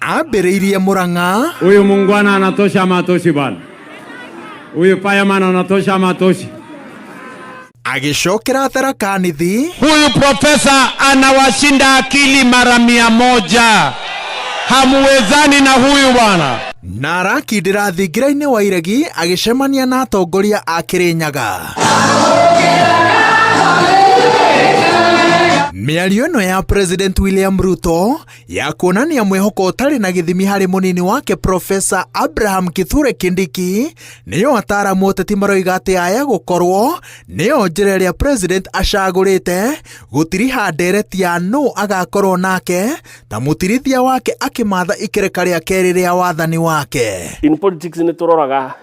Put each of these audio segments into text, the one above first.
Ambĩrĩirie Murang'a. Huyu muungwana anatosha ama hatoshi bwana? Huyu fireman anatosha ama hatoshi? Agĩcokera Tharaka Nithi. Huyu profesa anawashinda akili mara 100. Hamuwezani na huyu bwana. Na arakindĩra thingira-inĩ wa iregi agĩcemania na atongoria a Kĩrĩnyaga. Mĩario ĩno ya President William Ruto ya kuonania mwĩhoko ũtarĩ na gĩthimi harĩ mũnini wake Professor Abraham Kithure Kindiki nĩyo ataaramu ũteti maroiga atĩ aya gũkorwo nĩyo njĩra ĩrĩa President acagũrĩte gũtiriha ndereti ya nũ agakorwo nake ta mũtirithia wake akĩmatha ikereka rĩa kerĩ rĩa wathani wake. In politics nĩ tũroraga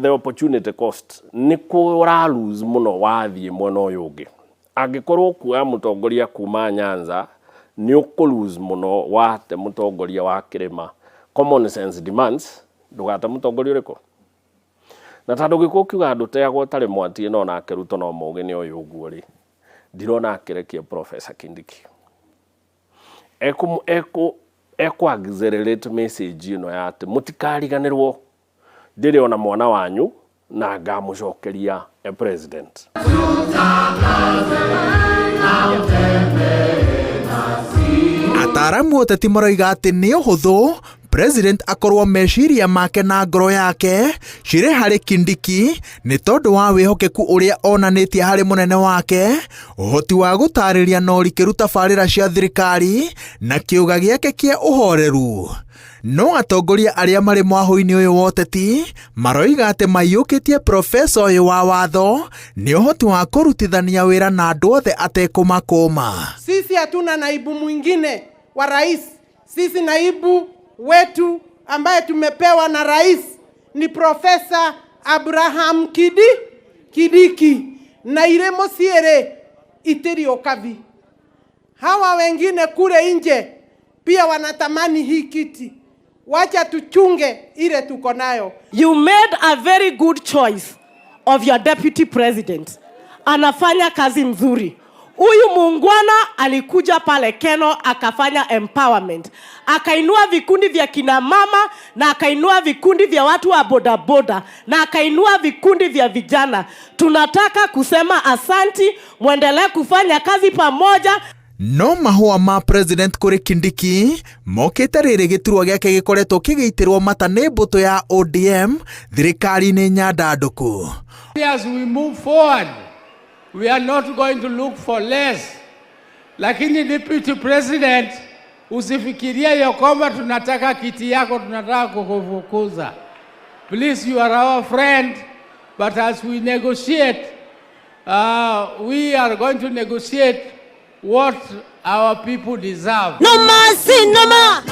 the opportunity cost, nĩ kũ ũra lose mũno wathiĩ mwena ũyũ ũngĩ. Angĩkorwo kuoya mũtongoria kuma Nyanza nĩ ũkũ lose mũno wate mũtongoria wa kĩrĩma, common sense demands ndũgate mũtongoria ũrĩkũ. Na tondũ gĩkũ kiuga ndũteagwo ũtarĩ mwatie, no nake Ruto no mũgĩ nĩ ũyũ ũguo rĩ, ndirona akĩrekia Professor Kindiki. Ekũ accelerate message ĩno ya atĩ mũtikariganĩrwo ndĩrĩ ona mwana wanyu na ngamũcokeria e president. Ataaramu ũteti maroiga atĩ nĩ ũhũthũ President akorwo meciria make na ngoro yake cirĩ harĩ Kindiki nĩ tondũ wa wĩhokeku ũrĩa onanĩtie harĩ mũnene wake, ũhoti wa gũtarĩria na ũrikĩru tabarĩra cia thirikari na kĩũga gĩake kĩa ũhoreru. No atongoria arĩa marĩ mwahũ-inĩ ũyũ wa ũteti maroiga atĩ maiyũkĩtie profesa ũyũ wa watho nĩ ũhoti wa kũrutithania wĩra na andũ othe atekũmakũma. Sisi hatuna naibu mwingine wa rais. Sisi naibu wetu ambaye tumepewa na rais ni Profesa Abraham Kindiki na iremo ciere itiri okavi. Hawa wengine kule nje pia wanatamani hii kiti. Wacha tuchunge ile tuko nayo. You made a very good choice of your deputy president. Anafanya kazi mzuri. Huyu muungwana alikuja pale Keno akafanya empowerment, akainua vikundi vya kina mama na akainua vikundi vya watu wa bodaboda na akainua vikundi vya vijana. Tunataka kusema asanti, mwendelee kufanya kazi pamoja. No mahũa ma President kũrĩ Kindiki mokĩte rĩrĩ gĩturwa gĩake gĩkoretwo kĩgĩitĩrwo mata nĩ mbũtũ ya ODM thirikari-inĩ nyandandũku. As we move forward, we are not going to look for less. Lakini Deputy President, usifikirie ya kwamba tunataka kiti yako, tunataka kukufukuza. Please, you are our friend, but as we negotiate, we are going to negotiate what our people deserve. Noma si noma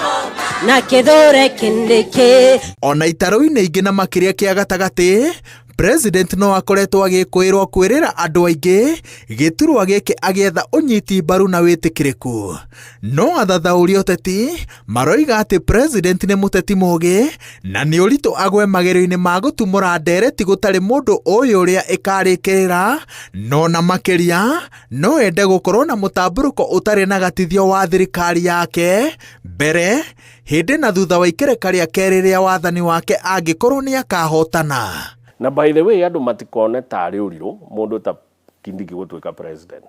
na Kithure Kindiki. Ona itarũ-inĩ ingĩ na makĩria kĩa gatagatĩ, President no akoretwo agĩkũĩrwo kwĩrĩra andũ aingĩ gĩturwa gĩkĩ agĩetha ũnyiti mbaru na wĩtĩkĩrĩku. No athathaũri ũteti maroiga atĩ President nĩ mũteti mũgĩ na nĩ ũritũ agwe magerio-inĩ ma gũtumũra ndereti gũtarĩ mũndũ ũyũ ũrĩa ĩkarĩkĩrĩra, no na makĩria no ende gũkorwo na mũtambũrũko ũtarĩ na gatithio wa thirikari yake mbere, hĩndĩ na thutha wa ikereka rĩa kerĩ rĩa wathani wake angĩkorwo nĩ akahotana. Na by the way, andũ matikone tarĩ ũrirũ mũndũ ta Kindiki gũtuĩka president.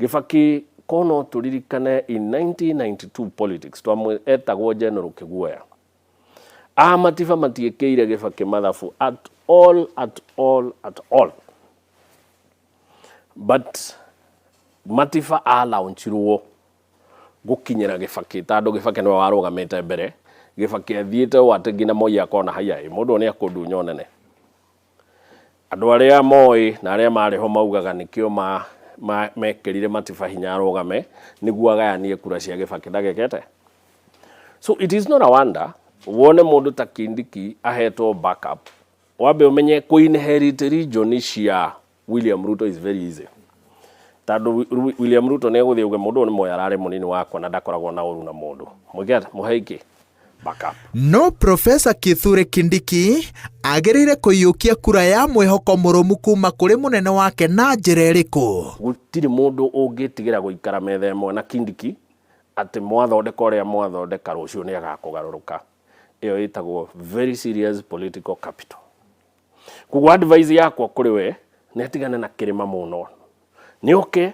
Gĩbaki kono tũririkane in 1992 politics twamwe etagwo General Kĩguoya. A Matiba matiĩkĩire Gĩbaki mathabu at all, at all, at all. But Matiba alaunchirwo gũkinyĩra Gĩbaki tondũ Gĩbaki nĩwe warũgamĩte mbere. Gĩbaki athiĩte ũũ atĩ nginya Moi akona haiya ĩ mũndũ ũyũ nĩ akũndunya nene. Andũ arĩa moĩ na arĩa marĩ ho maugaga nĩkĩo mekĩrire Matiba hinya arũgame nĩguo agayanie kura cia Gĩbaki ndagekete. So it is not a wonder wone mũndũ ta Kindiki ahetwo backup. Wambe ũmenye kũ inherit region cia William Ruto is very easy. Tondũ William Ruto nĩ egũthiĩ auge mũndũ ũyũ nĩ moĩ ararĩ mũnini wakwa na ndakoragwo na ũru na mũndũ. Mwĩke atĩa? Mũhe ikĩ? Backup. No Profesa Kithure Kindiki agĩrĩire kũiyũkia kura ya mwĩhoko mũrũmu kuma kũrĩ mũnene wake na njĩra ĩrĩkũ? Gũtirĩ mũndũ ũngĩtigĩra gũikara metha ĩmwe na Kindiki Atĩ mwathondeka ũrĩa mwathondeka rũciũ nĩ agakũgarũrũka. Ĩyo ĩtagwo very serious political capital. Koguo advice yakwa kũrĩ we nĩ atigane na kĩrĩma mũno. Nĩ oke,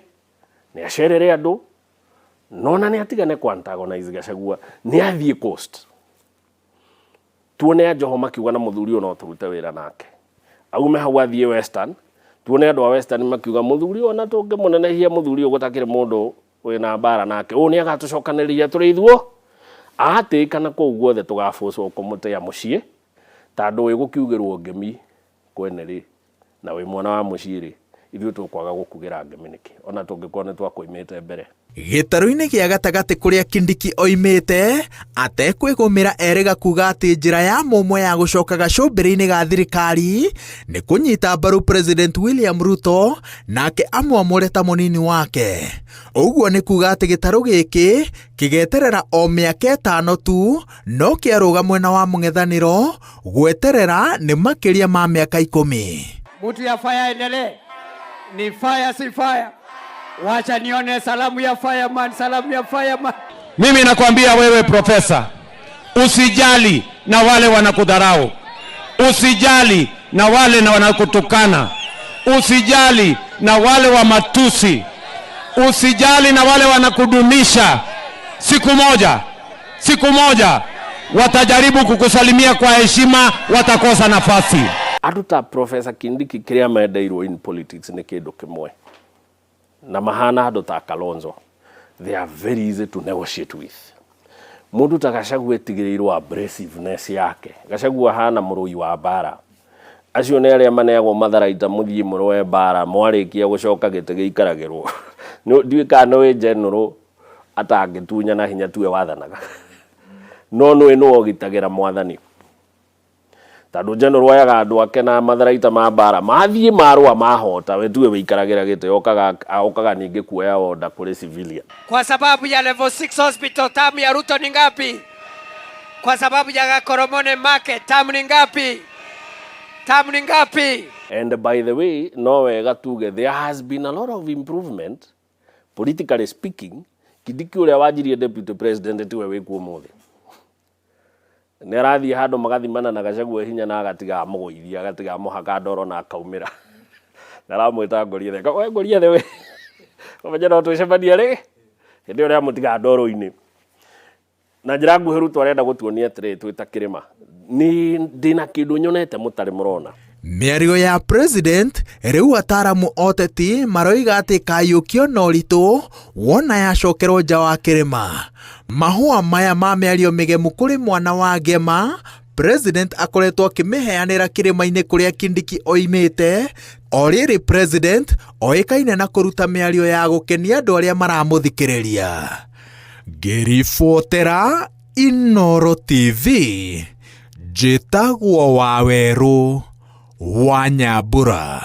nĩ acerere andũ, nona nĩ atigane kũ antagonize Gachagua, nĩ athiĩ Coast. Tuone a Joho makiuga na mũthuri ũyũ no tũrute wĩra nake. Aume hau athiĩ Western, tuone andũ a Western makiuga mũthuri ũyũ ona tũngĩmũnenehia mũthuri ũyũ gũtakĩrĩ mũndũ wĩna mbara nake. Ũyũ nĩ agatũcokanĩrĩria tũrĩ ithuo. Atĩĩkana kũu guothe tũgabũcwo kũmũtĩa mũciĩ, tondũ wĩ gũkiugĩrwo ngemi kwene rĩ, na wĩ mwana wa mũciĩ rĩ, ithuĩ tũkwaga gũkugĩra ngemi nĩkĩ? Ona tũngĩkorwo nĩ twakũimĩte mbere. Gĩtarũ-inĩ gĩa gatagatĩ kũrĩa Kindiki oimĩte, atekwĩgũmĩra erĩga kuga atĩ njĩra ya mũmwe ya gũcoka gacũmbĩrĩ-inĩ ga thirikari nĩ kũnyita mbaru President William Ruto nake amwamũre ta mũnini wake. Ũguo nĩ kuga atĩ gĩtarũ gĩkĩ kĩgeterera o mĩaka ĩtano tu no kĩarũga mwena wa mũng'ethanĩro gweterera nĩ makĩria ma mĩaka ikũmi. Mtu ya fire endelee. Ni fire si fire. Wacha nione salamu ya fireman, salamu ya fireman. Mimi nakwambia wewe profesa, usijali na wale wanakudharau, usijali na wale na wanakutukana, usijali na wale wa matusi, usijali na wale wanakudunisha. Siku moja, siku moja watajaribu kukusalimia kwa heshima, watakosa nafasi. Andũ ta Professor Kindiki kĩrĩa mendeirwo in politics nĩ kĩndũ kĩmwe na mahana andũ ta Kalonzo, they are very easy to negotiate with. Mũndũ ta Gachagua etigĩrĩirwo abrasiveness yake. Gachagua ahana mũrũi wa mbara. Acio nĩ arĩa maneagwo matharaita mũthiĩ mũrũe mbara, mwarĩkia gũcoka gĩtĩ gĩikaragĩrwo. Ndiũĩ kana nĩ general atangĩtunyana hinya tuwe wathanaga. No nĩwe nĩwe ũgitagĩra mwathani. Tondũ general oyaga andũ ake na matharaita ma mbara, mathiĩ marũa mahota, we tuwe wĩikaragĩra gĩtĩ, okaga ningĩ kuoya order kũrĩ civilian. Kwa sababu ya level 6 hospital tamu ya Ruto ni ngapi? Kwa sababu ya Gakoromone market tamu ni ngapi? Tamu ni ngapi? And by the way, no wega tuge there has been a lot of improvement politically speaking. Kindiki ũrĩa wanjirie deputy president tiwe wĩkuo ũmũthĩ. Nĩ arathiĩ handũ magathimana na Gachagua hinya na agatiga amũgũithia, agatiga amũhaka ndoro na akaumĩra. Na aramwĩta ngoriethe. We ngoriethe we. Ũmenye no twĩcemanie rĩ. Hĩndĩ ĩyo nĩamũtiga ndoro-inĩ. Na njĩra nguhĩ Ruto arenda gũtuonia atĩrĩrĩ twĩ ta kĩrĩma. Nĩ ndĩna kĩndũ nyonete mũtarĩ mũrona. Mĩario ya president rĩu ataramu oteti maroiga atĩ kayũkio na ũritũ wona yacokerwo nja wa kĩrĩma. Mahũa maya ma mĩario mĩgemu kũrĩ mwana wa Ngema, president akoretwo akĩmĩheanĩra kĩrĩma-inĩ kũrĩa Kindiki oimĩte. O rĩrĩ president oĩkaine na kũruta mĩario ya gũkenia andũ arĩa maramũthikĩrĩria. Ngĩribotera Inooro TV, njĩtagwo Wawerũ wa Nyambura.